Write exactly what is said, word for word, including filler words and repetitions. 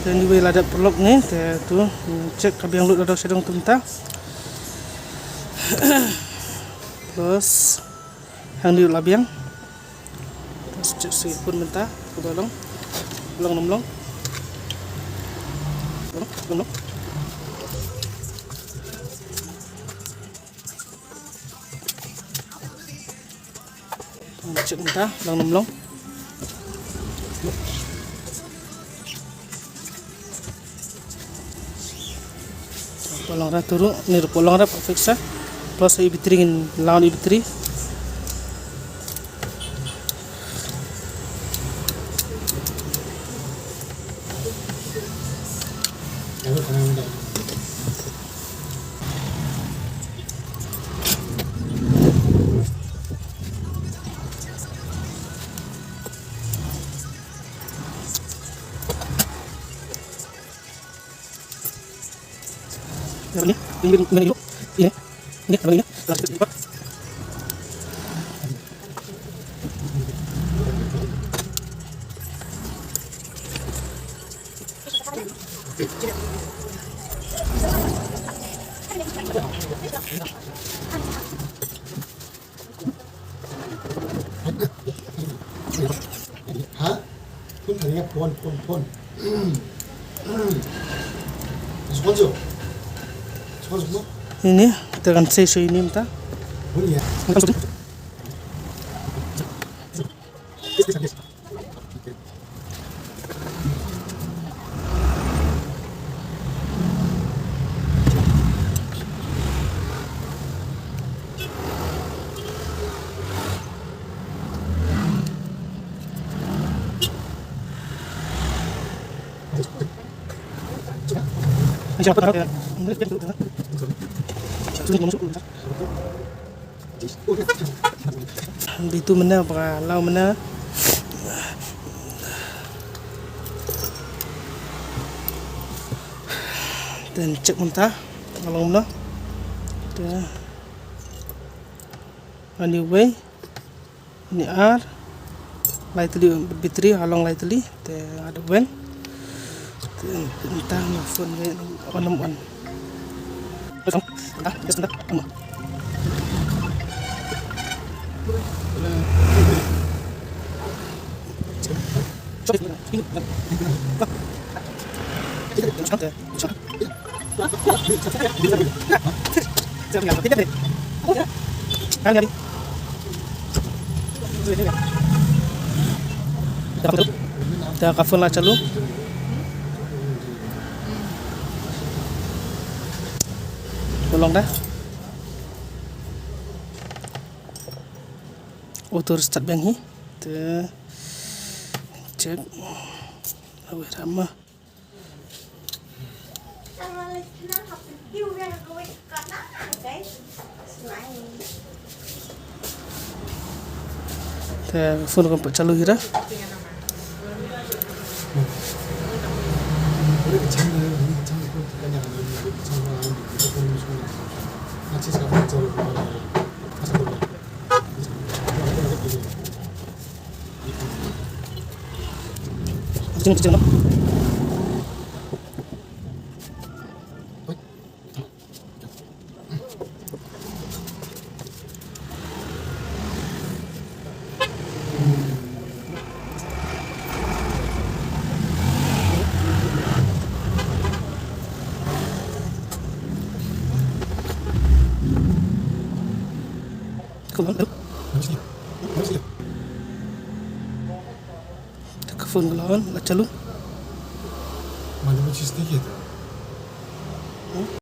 Te anyway, la dep paralok ne, te tu, check ka biang lut la dep sha dong tu mynta. Plus, hangne la biang. Plus, check shu pun mynta, ka ba long. Long, long, long. Long, long, long. Check mynta, long, long, long. Pynlong ra turu, ni ruh pynlong ra perfect sa. Plus i battery ngin lawan i battery. Ha? Phone kali ya, phone, phone, phone. Sponsor. Sponsor mo? Ini, kita akan session ini minta. Boleh ya. Minta sponsor. Bitu mena ba law mena. Then check mynta nga long mena. Te ani wei ni ar lai tylli battery ha long lai tylli. Te nga da wen. Te mynta nga phone wei on on. Da ka phone la chalu. Ka long da. Auto restart biang hi. Te check. Awe rama. Te phone kam pat chalu hi ra. Come on. Ka phone ka la on, la chalu.